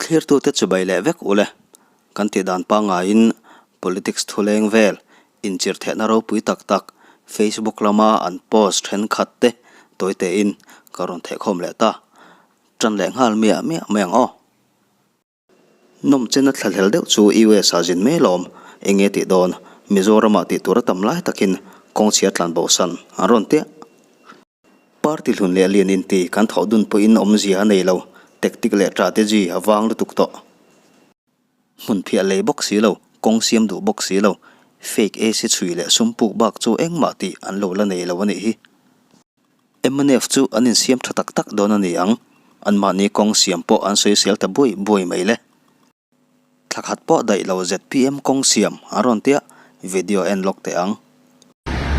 Thlirtute chibai leh vek ule. Kan tih dan pangaiin politics thuleng vel inchirhthehna ropui tak tak Facebook lama an post thenkhat te tawi tein ka rawn thehkhawm leh ta. Tan leh nghal miah miah mai ang aw. Nawm chena thlahlel deuh chu US ah zin mai lawm. Enge tih dawn? Mizoramah tih tur a tam lai takin kawngchhia tlan bosan an rawn tiah. Party hlun leh lian inti kan thawh dun pawhin awmzia a nei lo, tactic leh strategy a vang lutuk tawh. Hmun phiah lei bawk si lo, kawng siam duh bawk si lo, fake AC chhui leh sum puk bak chu engmah tih an lo la nei lo a nih hi. Mnf chu an insiam tha tak tak dawn a ni ang, anmahni kawng siam pawh an sawisel ta buai buai mai le. Thla khat pawh daih lo zpm kawng siam an rawn tia, video en lawk teh ang.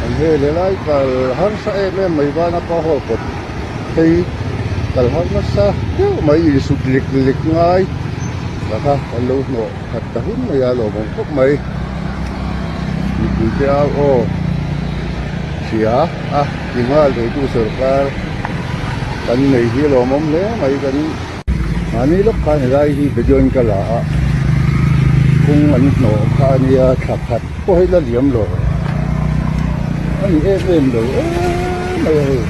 An hel helai kal harsa em em mai vana pa hawl kawt phei kal har nasa deuh mai insut lek lek ngai laka kan lo hnawh khat ta hun mai a lawmawm khawp mai mipui te au aw hria a ti nghal theitu sorkar kan nei hi a lawmawm hle mai kan mahni lawk khan helai hi video in ka la a kawng an hnawh kha a nia thla khat pawh hi la liam lo a ni em em lo em mai a hei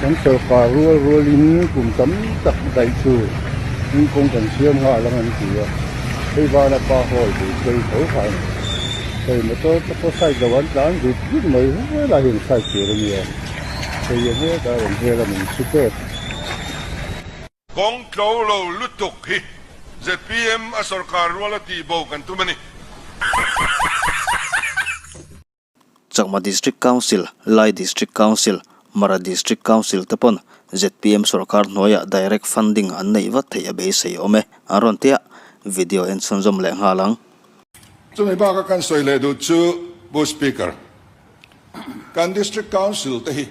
kan sorkar rual rual in kum tam tak daih chu in kawng kan siam nghal ang an ti a hei vana pa hall bul phei tho kha a ni. Hei motor te pawh side lo an tlan zut zut mai helai hi an side tur a nia hei a hetah a rawn hel a min su tep. Kawng tlo lo lutuk hi zpm a sorkar rual a tih bo kan tum a ni. Chakma District Council, Lai District Council, Mara District Council te pawn zpm sorkar hnuaiah direct funding an neih vat theih a beisei awm e, an rawn tia, video en chhunzawm leh nghal ang. Chumi baka kan sawi leh duh chu Pu Speaker, kan District Council te hi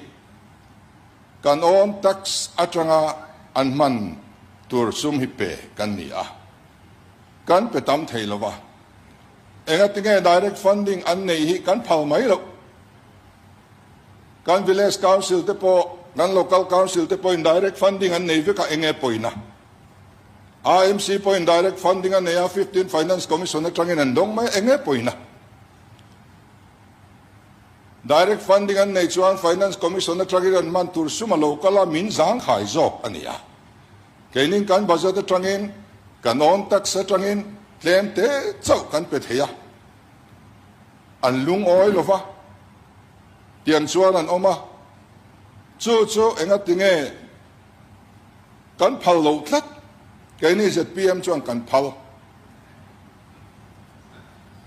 kan own tax atanga an hman tur sum hi pe kan ni a, kan pe tam thei lo va, Engatinge direct funding an neih hi kan phal mai loh. Kan village council te pawh, kan local council te pawhin direct funding an nei vek a, enge pawina? AMC pawhin direct funding a nei a, 15 Finance Commission atangin an dawng mai a, enge pawina? Direct funding an nei chuan Finance Commission atangin an man tur sum a lo kal a, min zangkhai zawk a ni a. Keinin kan budget atangin, kan own tax atangin tlem te chauh kan pe thei a, an lungawi lo va, tiang chuan an awm a, chu chu engatinge kan phal loh tlat, keini zpm chuan kan phal.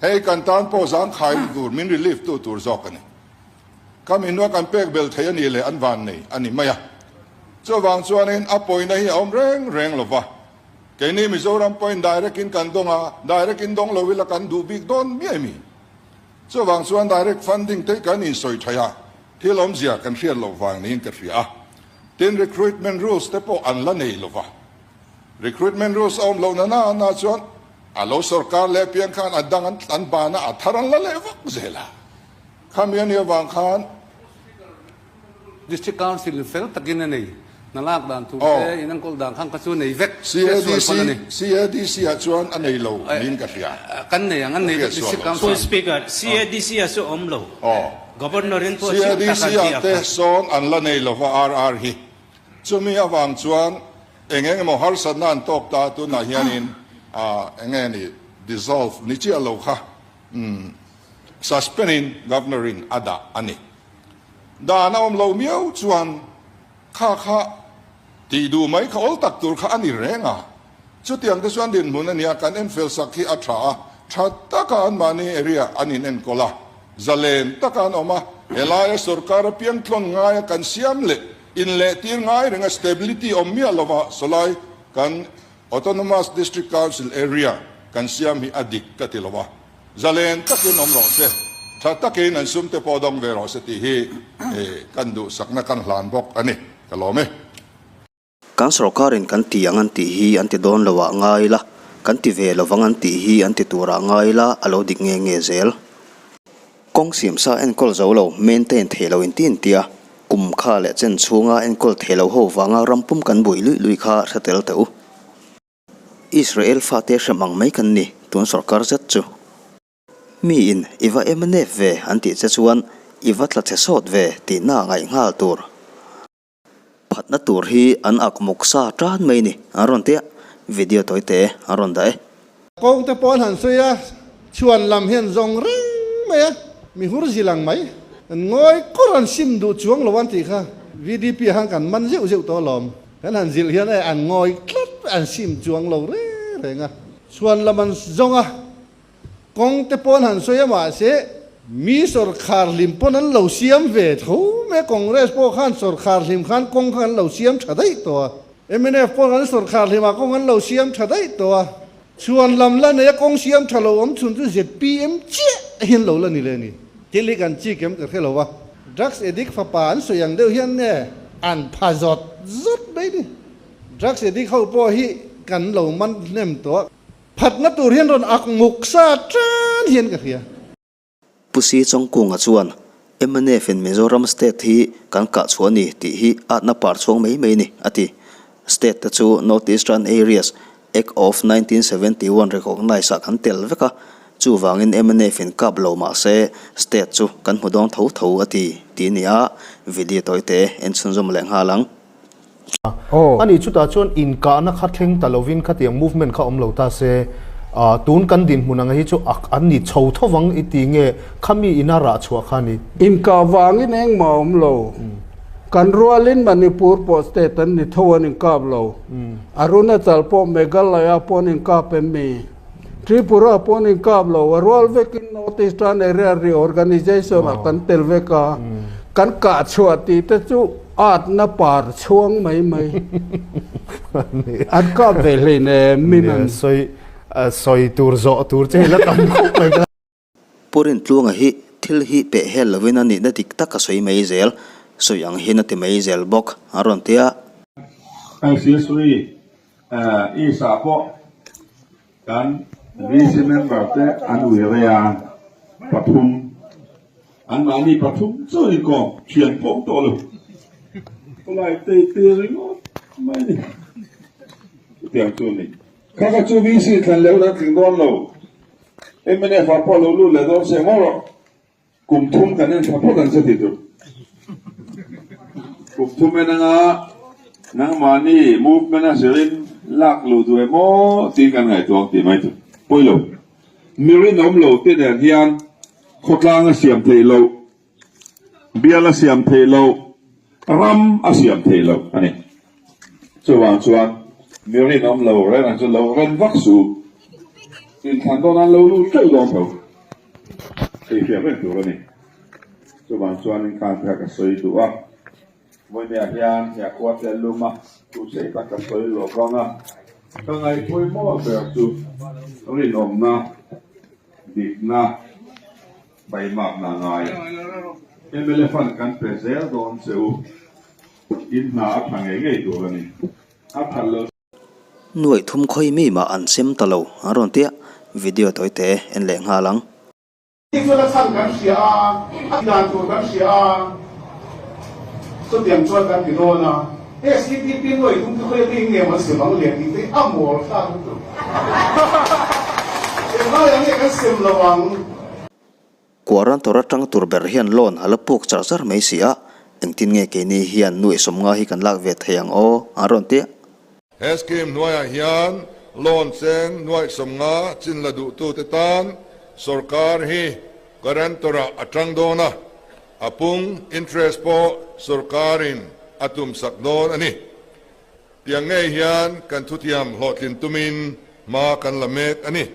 Hei kan tan pawh zangkhai tur, min relief tu tur zawk a ni. Khami hnua kan pek bel thei a nih leh an van nei a ni mai a. Chuvang chuanin a pawina hi a awm reng reng lo va. Keini Mizoram pawhin direct in kan dawng a, direct in dawng lo ila kan duh bik dawn miai mi. Chuvang chuan direct funding te hi kan insawi thei a, thil awmzia kan hriat loh vang niin ka hria a. Tin, recruitment rules te pawh an la nei lo va. Recruitment rules a awm loh na na na chuan a lo sorkar leh piang khan a dang an ban a, a thar an la leh vak zel a. Khami a nih avang khan. District Council fel takin a nei. Hna lak dan tur te, in enkawl dan khan kha chu nei vek hriatsual pawn a ni. CADC ah chuan a nei lo niin ka hria. Kan nei ang, an nei vek District Council. Pu Speaker, CADC ah chu awm lo. Governor in pawh chiang tak an CADC ti ah a te kha. sawn an la nei lova RR hi. Chumi avang chuan eng eng emaw harsatna an tawk ta tunah hianin eng nge ni dissolve ni chiah lo kha. Suspend in Governor in a dah a ni. Dan a awm lo miau chuan kha kha tih duh mai kha awl tak tur kha a ni reng a. Chutiang te chuan dinhmun a nia, kan enfel sak hi a tha a, tha taka anmahni area an in enkawl a, zalen taka an awm a, helaia sorkar apiang tlawn ngaia kan siam leh inlehtir ngai renga stability awm miah lova sawlai kan Autonomous District Council area kan siam hi a dik ka ti lo a, zalen takin awm rawh se, tha takin an sum te pawh dawng ve rawh se tih hi kan duhsakna kan hlan bawk a ni, ka lawm e. Kan sorkarin kan ti ang an tih hi an ti dawn lo ah ngai ila, kan ti ve lovang an tih hi an ti tur ah ngai ila a lo dik nge nge zel. Kawng siamsa enkawl zo lo, maintain thei lo inti intia, kum kha leh chen chhunga enkawl thei lo ho vanga ram pum kan bui luih luih kha hre tel teh u. Israel fate hrem ang mai kan ni tun sorkar zet chu. Miin i va mnf ve an tih che chuan i va tla chhe sawt ve tihna ngaih nghal tur. Phatna tur hi an ak muk sa tan mai ni an rawn tia, video tawite an rawn dah e. Kawng te pawh an han sawi a, chhuan lam hian zawng reng mai a, mi hur zil ang mai. An ngawi kawr an sim duh chuang lo an tih kha VDP ah khan kan man zeuh zeuh tawh alawm. Kan han zilh hian e an ngawi tlat an sim chuang lo reng reng a, chhuan lam an zawng a, Kawng te pawn han sawi a mahse mi sawrkhar hlim pawn an lo siam ve tho mai a, Congress pawh khan sawrkhar hlim khan kawng kha an lo siam tha daih tawh a, mnf pawh an sawrkhar hlimah kawng an lo siam tha daih tawh a, chhuan lam la nei a kawng siam tha lo awm chhun chu zpm chiah hian lo la ni le ni. Thil hi kan chik em ka hre lo a, drugs addict fapa an sawi ang deuh hian nge an pha zawt zawt mai ni, drugs addict ho pawh hi kan lo man hnem tawh a. Phatna tur hian rawn ak muk sa tan hian ka hria. Pu Si Chawngkunga chuan, mnf in Mizoram State hi kan kah chhuah a ni tih hi atna par chhuang mai mai a ni, a ti. State te chu North Eastern Areas Act of 1971 recognise ah kan tel vek a, chuvangin mnf in kap lo mah se State chu kan hmu dawng tho tho a ti, tih a ni a, video tawite en chhunzawm leh nghal ang. A nih chutah chuan inkahna kha thleng ta lovin khatiang movement kha awm lo ta se, tun kan dinhmun anga hi chu an ni chho tho vang i ti nge khami ina rah chhuah kha a ni. Inkah vangin engmah a awm lo. Kan rualin Manipur pawh state an ni tho an inkap lo. Arunachal pawh Meghalaya pawh an inkap em mi? Tripura pawh an inkap lo. A rual vekin North Eastern Area Reorganisation ah kan tel vek a. Kan kah chhuah tih te chu Atna par chhuang mai mai. An kap ve hlein em min an. Sawi sawi tur zawh tur che hi la tam khawp mai ka. Pu Rintluanga hi thil hi peh hel lovin a nihna dik tak a sawi mai zel, sawi ang hian a ti mai zel bawk a rawn ti a. Accessory East ah pawh Kan VC member te an ui rei a, pathum, anmahni pathum chu inkawm thian pawh tawh lo. Khawlai tei tir ringawt mai ni. Chutiang chu a ni. Kha kha chu VC thlan leh hun an tling dawn lo. Mnf ah pawh lo lut leh dawn se maw rawh. Kum thum kan en thla phawt ang che tih tur. Kum thum en anga nangmahni movement a zirin lak luh duh em aw tiin kan ngaihtuah ang tih mai tur. Pawi lo. Mi rinawm lo te nen hian khawtlang a siam theih loh, bial a siam theih loh, ram a siam theih loh a ni. Chuvang chuan mi rinawm lo reng ang chu lo ren vak suh. Inthlan dawn an lo lut teuh dawn tho. Hei hriat reng tur a ni. Chuvang chuan in khan kha ka sawi duh a. Vawinia hian hia khua te a lum a, thu sei tak ka sawi loh vang a. Ka ngaihpawimawh ber chu rinawmna, dikna, baimakna a ngai a. Mla fund kan pe zel dawn che u. In hna a tha ngei ngei tur a ni. A that loh. Nuaih thum khawi mi mah an sem ta lo an rawn tia, video tawite en leh nghal ang. Tih chuan a chhan kan hria a, a dan tur kan hria a, chutiang chuan kan ti dawn a. SEDP nuaih thum chu khawi aṭangin nge maw an sem ang le tih te hi a mawl thlak lutuk. Englaiah nge kan sem lo ang? Quarantor atang tur ber hian loan a la puk char char mai si a, engtin nge keini hian nuaih sawmnga hi kan lak ve thei ang aw? an rawn ti a. He scheme hnuaiah hian loan cheng nuaih sawmnga chin la duhtute tan sorkar hi guarantor-ah a tang dawn a, a pung, interest, pawh sorkarin a tumsak dawn a ni. Tiang ngei hian kan thutiam hlawhtlin tumin hma kan la mek a ni.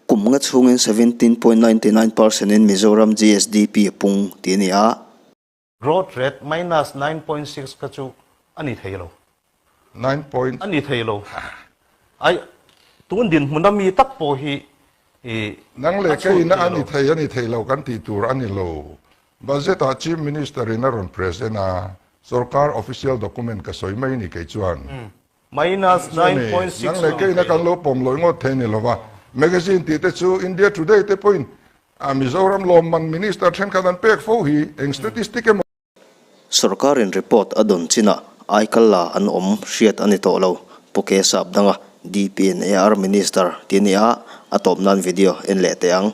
Kum nga chhungin 17.99 percent in Mizoram GSDP a pung tih a ni a. Growth rate minus 9.6 kha chu a ni thei lo. Nine point. A ni thei lo. Ai, tun dinhmun a mi tak pawh hi i Nang leh a chhut keiin thei a lo. ni thei a ni thei lo kan tih tur a ni lo. Budget ah Chief Minister in a rawn present a, sorkar official document ka sawi mai ni kei chuan. Minus 9.6 Nang leh keina kan lo pawm lawih ngawt thei ni lova. Magazine tih te chu India Today te pawhin a Mizoram lawmman Minister thenkhat an pek fo hi eng statistic emaw. Sorkarin report a dawn chinah aikal la an awm hriat a ni tawh lo. Pu Kesap danga. DP and AR Minister tih a ni a, a tawp nan video en leh teh ang.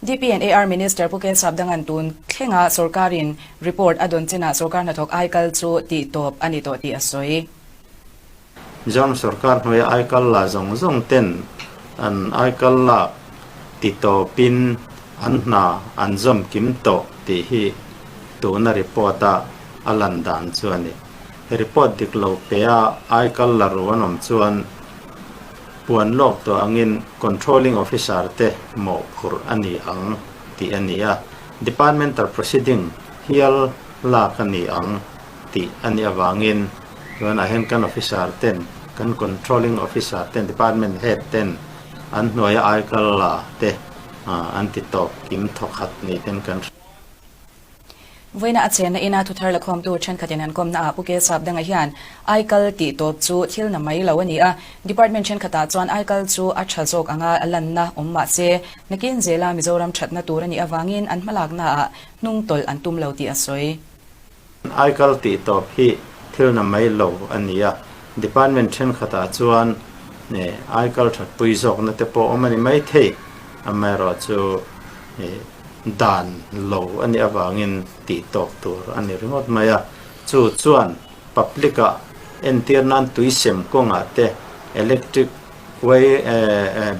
DP and AR Minister Pu Kel Sapdanga'n tun thlenga sorkarin report a dawn chinah sorkar hnathawk aikal chu tih tawp a ni tawh tih a sawi. Mizoram sorkar hnuaia aikal la zawng zawng ten an aikal lak ti tawpin an hna an zawm kim tawh tih hi tuna report a a lan dan chu a ni. Report dik lo pe a aikal la ru an awm chuan puan lawk tawh angin Controlling Officer te mawhphurh a ni ang tih a ni a, Departmental Proceeding hial lak a ni ang. tih a nih avangin tunah hian kan officer ten, kan controlling officer ten, department head ten an hnuaia aikal la te an ti tawp kim thawkhat ni ten kan hria. Vawiina a chenna ina thuthar lakhawmtu thenkhatin an kawmna ah Pu Kelsap danga hian aikal tih tawp chu thil na mai lo a ni a, department thenkhatah chuan aikal chu a tha zawk anga lanna awm mah se nakin zela Mizoram thatna tur a nih avangin an hmalakna ah hnung tawlh an tum lo tih a sawi. Aikal tih tawp hi thil na mai lo a ni a, department thenkhatah chuan aikal thatpui zawkna te pawh awm a ni mai thei, amaherawhchu dan lo a nih avangin tih tawp tur a ni ringawt mai a, chu chuan public ah entir nan tuisem kawngah te, electric wire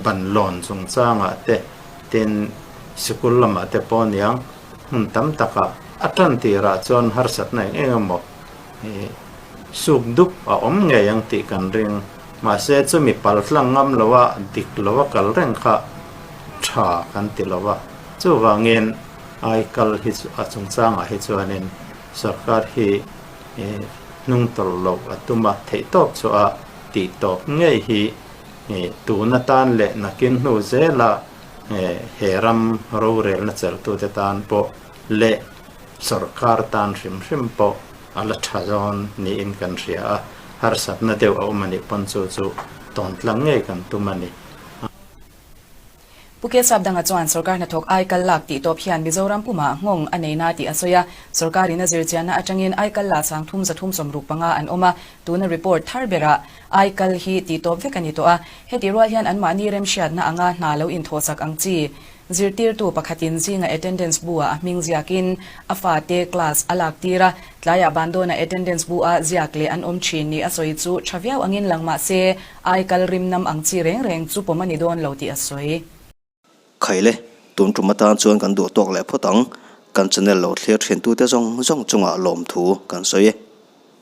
ban lawn chungchangah te, tin sikul lamah te pawh aniang. Hmun tam takah a tan tirah chuan harsatna eng eng emaw suk dup a awm ngei ang tih kan ring. Mahse chumi pal tlang ngam loa dik loa kal reng kha tha kan ti lo a. Chuvangin ai kal hi chu a chungchangah hi chuanin sorkar hi hnung tawlh loh a tum a, theihtawp chu a tihtawp ngei hi tun atan leh nakin hnu zela He ram rorelna chelhtute tan pawh leh sorkar tan hrim hrim pawh a la tha zawn niin kan hria a, harsatna deuh a awm a nih pawn chu chu tawntlang ngei kan tum a ni. Pu Kesap Danga chuan sorkar hnathawk aikal lak tih tawp hian Mizoram pumah nghawng a nei na tih a sawi a, sorkarin a zirchianna atangin aikal la 30 365 an awm a, tuna report thar berah Aikal hi tih tawp vek a ni tawh a, heti rual hian anmahni remhriatna anga hna lo inthawhsak ang chi. Zirtirtu pakhatin zinga attendance bu-ah a hming ziakin a fate class a lak tir a, tlaiah bandawnah attendance bu-a ziak leh an awm thin ni a sawi chu tha viau angin lang mah se, aikal rimnam ang chi reng reng chu pawm a ni dawn lo tih a sawi. Khaile, tun tum atan chuan kan duh tawk leh phawt ang. Kan channel lo thlir thintute zawng zawng chungah lawmthu kan sawi e.